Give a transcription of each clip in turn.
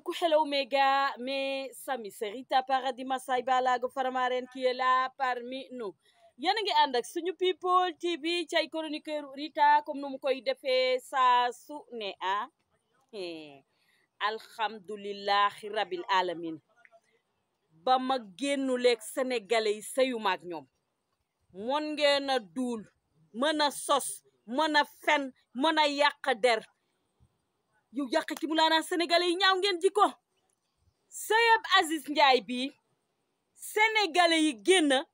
coucou, hello méga, mais Samy, c'est Rita Paradis Massaï Balago Faramaren qui est là parmi nous. Yéen a ngi ànd ak suñu people TV cay chroniqueur Rita comme nu mu koy defee saa su ne alhamdulillahi rabil alamin ba ma génnuleeg sénégalais yi sëyu maak ñoom mon ngeen a duul mën a sos mën a fen mën a yàq der yu yàq ci mu laanaa sénégalais yi ñaaw ngeen jikko sëyab Aziz Ndiaye bi sénégalais yi génn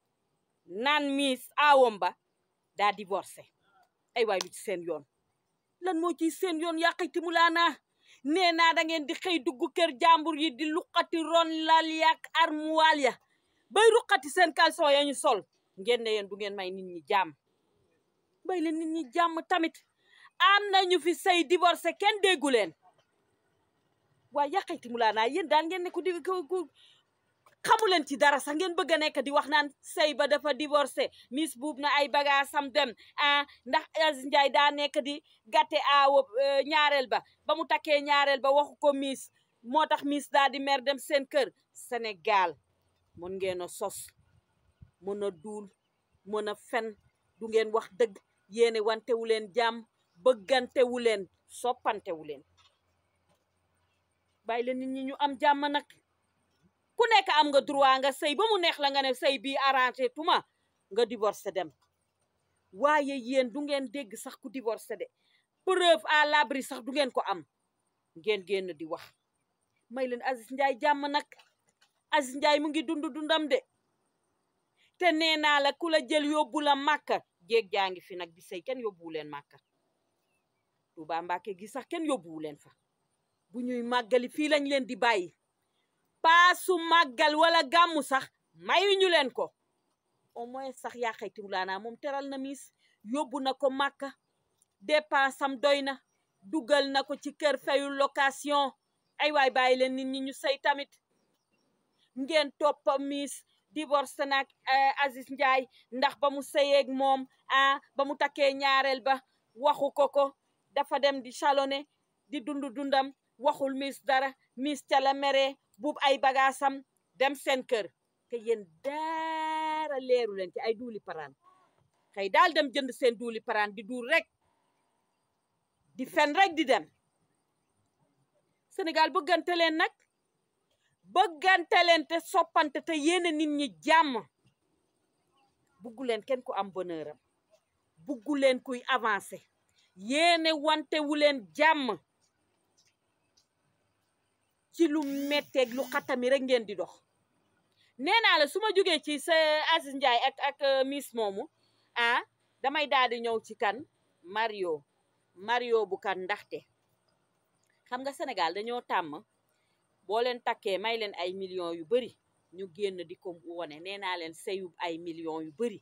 naan miis aawam ba daa divorcé ay waay lu ci seen yoon lan moo ciy seen yoon yàqiti mu laanaa nee naa da ngeen di xëy dugg kër jàmbur yi di luqati ron lal yak armuwaal ya bay ruqati seen caleçon ya ñu sol ngeen ne yéen du ngeen may nit ñi jàmm bay leen nit ñi jàmm tamit am nañu fi sëy divorcé kenn déggu leen waaye yàqiti mu laanaa yéen daal ngeen ne ko di xamu leen ci dara sax ngeen bëgg a nekk di wax naan sëy ba dafa divorcé miss buub na ay bagaasam dem ndax Aziz Ndiaye daa nekk di gàtte aawo ñaareel ba mu takkee ñaareel ba waxu ko miss moo tax miss daa di mer dem seen kër Sénégal mën ngeen a sos mën a duul mën a fen du ngeen wax dëgg yéene wantewu leen jàmm bëggantewu leen soppantewu leen bàyyi leen nit ñi ñu am jàmm nag ku nekk am nga droit nga sëy ba mu neex la nga ne sëy bii arrangé tuma nga divorcé dem waaye yéen du ngeen dégg sax ku divorcé de preuve à l'abri sax du ngeen ko am ngeen génn di wax may leen Aziz Ndiaye jàmm nag Aziz Ndiaye mu ngi dundam de te nee naa la ku la jël yóbbu la màkka jéeg jaa ngi fi nag di sëy kenn yóbbuwu leen màkka Tuubaa Mbàkke gi sax kenn yóbbuwu leen fa bu ñuy màggali fii lañ leen di bàyyi paasu màggal wala gàmmu sax mayuñu leen ko au moins sax yaa xayti wulaanaa moom teral na miis yóbbu na ko màkka dépense am doy na dugal na ko ci kër fayul location ay waay bàyyi leen nit ñi ñu sëy tamit ngeen toppa miis divorce nag Aziz Ndiaye ndax ba mu sëyeeg moom ba mu takkee ñaareel ba waxu ko dafa dem di chalonné di dundam waxul miis dara miis ca la mere buub ay bagaasam dem seen kër te yéen daara leeru leen ci ay duuli paraan xëy daal dem jënd seen duuli paraan di duul rek di fen rek di dem Sénégal bëggante leen nag bëggante leen te soppante te yéene nit ñi jàmm buggu leen kenn ku am bonheur am buggu leen kuy avancé yéene wante wu leen jàmm ci lu metteeg lu xatami rek ngeen di dox nee naa la su ma jógee ci sa Aziz Ndiaye ak miss moomu damay daal di ñëw ci kan Mario bu kan ndaxte xam nga Sénégal dañoo tàmm boo leen takkee may leen ay millions yu bari ñu génn di ko wone nee naa leen sëyub ay millions yu bari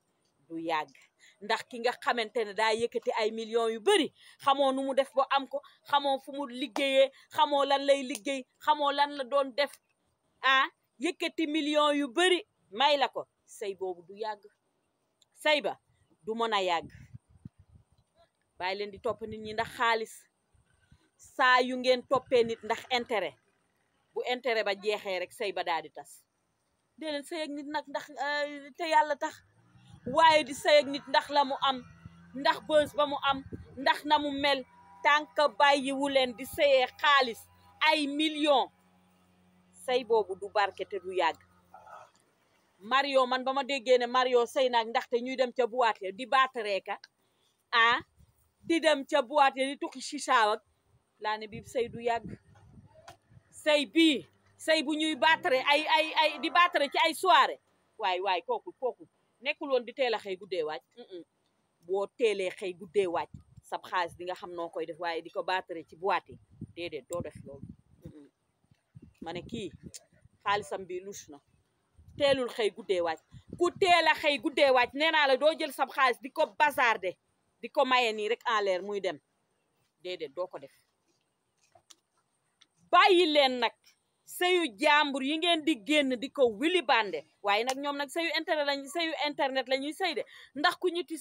du yàgg ndax ki nga xamante ne daa yëkkati ay millions yu bari xamoo nu mu def ba am ko xamoo fu mu liggéeyee xamoo lan lay liggéey xamoo lan la doon def yëkkati millions yu bari may la ko sëy boobu du yàgg sëy ba du mën a yàgg bàyyi leen di topp nit ñi ndax xaalis saa yu ngeen toppee nit ndax intérêt bu intérêt ba jeexee rek sëy ba daal di tas dee leen sëy ak nit nag ndax te yàlla tax waaye di sëy ak nit ndax la mu am ndax bës ba mu am ndax na mu mel tànk bàyyiwu leen di sëyee xaalis ay millions sëy boobu du barke te du yàgg Mario man ba ma déggee ne Mario sëy nag ndaxte ñuy dem ca boîte di baatareeka di dem ca boîte di tukki chicha ak laa ne bii sëy du yàgg sëy bii sëy bu ñuy baatare ay di baatare ci ay soirée waay kooku nekkul woon di teel a xëy guddee waaj boo teelee xëy guddee waaj sab xaalis di nga xam noo koy def waaye di ko baatare ci boîte yi déedéet doo def loolu ma ne kii xaalisam bi luus na teelul xëy guddee waaj ku teel a xëy guddee waaj nee naa la doo jël sab xaalis di ko bazarder di ko maye nii rek en l'air muy dem déedéet doo ko def bàyyi leen nag sëyu jàmbur yi ngeen di génn di ko wili bande waaye nag ñoom nag sëyu internet la ñuy sëy de ndax ku ñu ci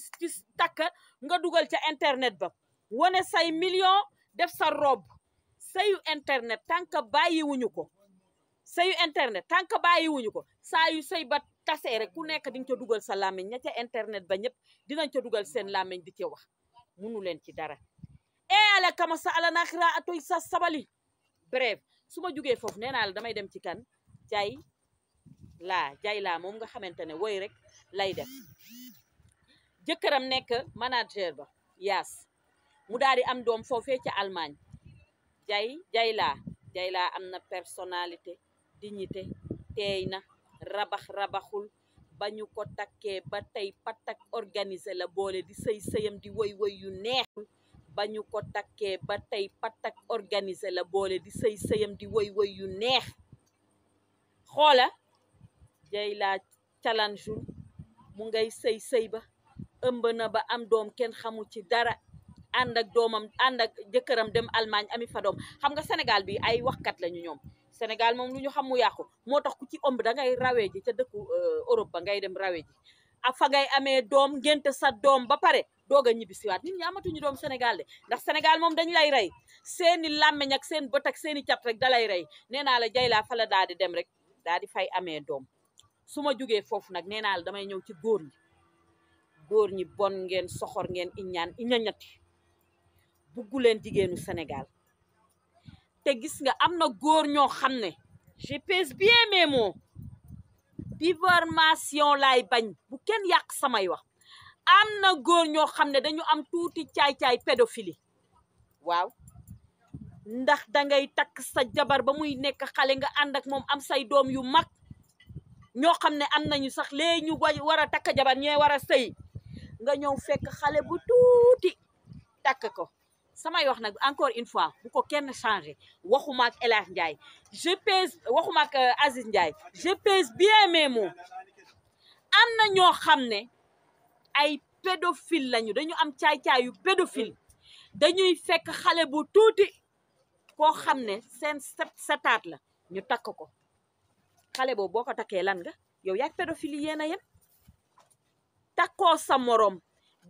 takk nga dugal ca internet ba wane say million def sa robe sëyu internet tant que bàyyiwuñu ko sëyu internet tant que bàyyiwuñu ko saa yu sëy ba tasee rek ku nekk di nga ca dugal sa làmmiñ ña ca internet ba ñëpp dinañ ca dugal seen làmmiñ di ca wax munu leen ci dara ala kama sa ala naxira atoy sa sabali bref su ma jugee foofu nee naa la damay dem ci kan jay laa moom nga xamante ne woy rek lay def jëkkëram nekk manager ba yaas mu daal di am doom foofee ca Allemagne jay laa am na personnalité dignité teey na rabaxul ba ñu ko takkee ba tey patak organisé la boole di sëyam di woy yu neex ba ñu ko takkee ba tey patak organisé la boole di sëyam di woy yu neex xoola jay laa challenge mu ngay sëy ba ëmb na ba am doom kenn xamu ci dara ànd ak jëkkëram dem Allemagne ami fa doom xam nga Sénégal bi ay waxkat lañu ñoom Sénégal moom lu ñu xam mu yàqu moo tax ku ci ëmb da ngay rawee ji ca dëkku Europe ba ngay dem rawee ji ak fa ngay amee doom ngénte sa doom ba pare doog a ñibbisiwaat nit ñi amatuñu doom Sénégal de ndax Sénégal moom dañ lay rey seeni làmmeñ ak seen bët ak seeni cat rek da lay rey nee naa la jay laa fa la daal di dem rek daal di fay amee doom su ma jugee foofu nag nee naa la damay ñëw ci góor ñi bon ngeen soxor ngeen iñañati buggu leen jigéenu Sénégal te gis nga am na góor ñoo xam ne je pèse bien mes mots diffamation laay bañ bu kenn yàq samay wax am na góor ñoo xam ne dañu am tuuti caay-caay pédophilie waaw ndax dangay takk sa jabar ba muy nekk xale nga ànd ak moom am say doom yu mag ñoo xam ne am nañu sax léegi ñu war a takk jabar ñee war a sëy nga ñëw fekk xale bu tuuti takk ko samay wax nag encore une fois bu ko kenn changé waxuma ak El Hadj Ndiaye waxuma ak Aziz Ndiaye je pèse bien mes mots am na ñoo xam ne ay pédophile lañu dañu am caay-caayu pédophile dañuy fekk xale bu tuuti koo xam ne seen setaat la ñu takk ko xale boobu boo ko takkee lan nga yow yaag pédophile yéen a yem takkoo sa morom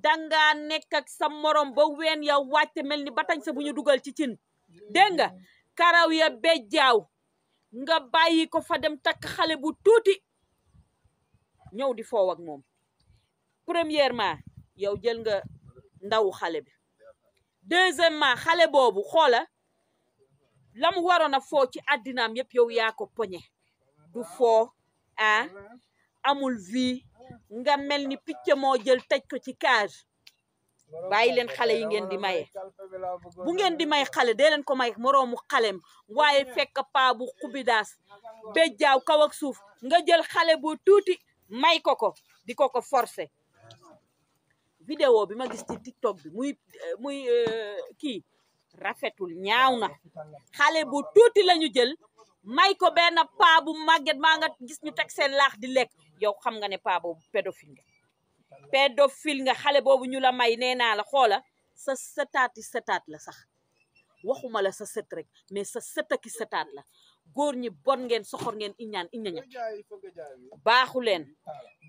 danga nekk ak sa morom ba ween ya wàcce mel ni batañ sa bu ñu dugal ci cin dégg nga karaw ya bejjaaw nga bàyyi ko fa dem takk xale bu tuuti ñëw di foow ak moom premièrement yow jël nga ndawu xale bi deuxièmement xale boobu xoola la mu waroon a foo ci àddinaam yëpp yow yaa ko poñe du foo amul vie nga mel ni picc moo jël tëj ko ci cage bàyyi leen xale yi ngeen di maye bu ngeen di may xale dee leen ko may moroomu xalem waaye fekk paa bu xubidaas bejjaaw kaw ak suuf nga jël xale bu tuuti may ko di ko forcer vidéo bi ma gis ci TikTok bi muy kii rafetul ñaaw na xale bu tuuti lañu jël may ko benn paa bu màgget maa nga gis ñu teg seen laax di lekk yow xam nga ne paa boobu pédophile nga xale boobu ñu la may nee naa la xoola sa setaat la sax waxuma la sa set rek mais sa setaki setaat la góor ñi bon ngeen soxor ngeen iñaña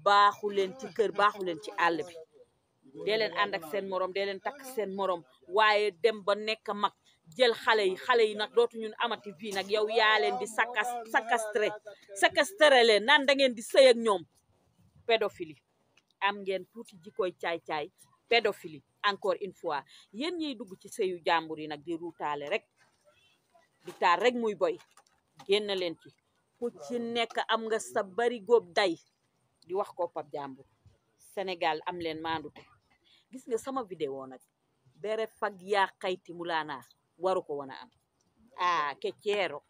baaxu leen ci kër baaxu leen ci àll bi dee leen ànd ak seen morom dee leen takk seen morom waaye dem ba nekk mag jël xale yi nag dootu ñun amati vie nag yow yaa leen di séquestré leen naan da ngeen di sëy ak ñoom pédophilie am ngeen tuuti jikkoy caay-caay pédophilie encore une fois yéen ñiy dugg ci sëyu jàmbur yi nag di ruutaale rek di taal rek muy boy génn leen ci ku ci nekk am nga sa bari góob day di wax ko pap jàmbur Sénégal am leen maandute gis nga sama vidéo nag bere fag yaa xayti mulaana waru ko wana am ke ceero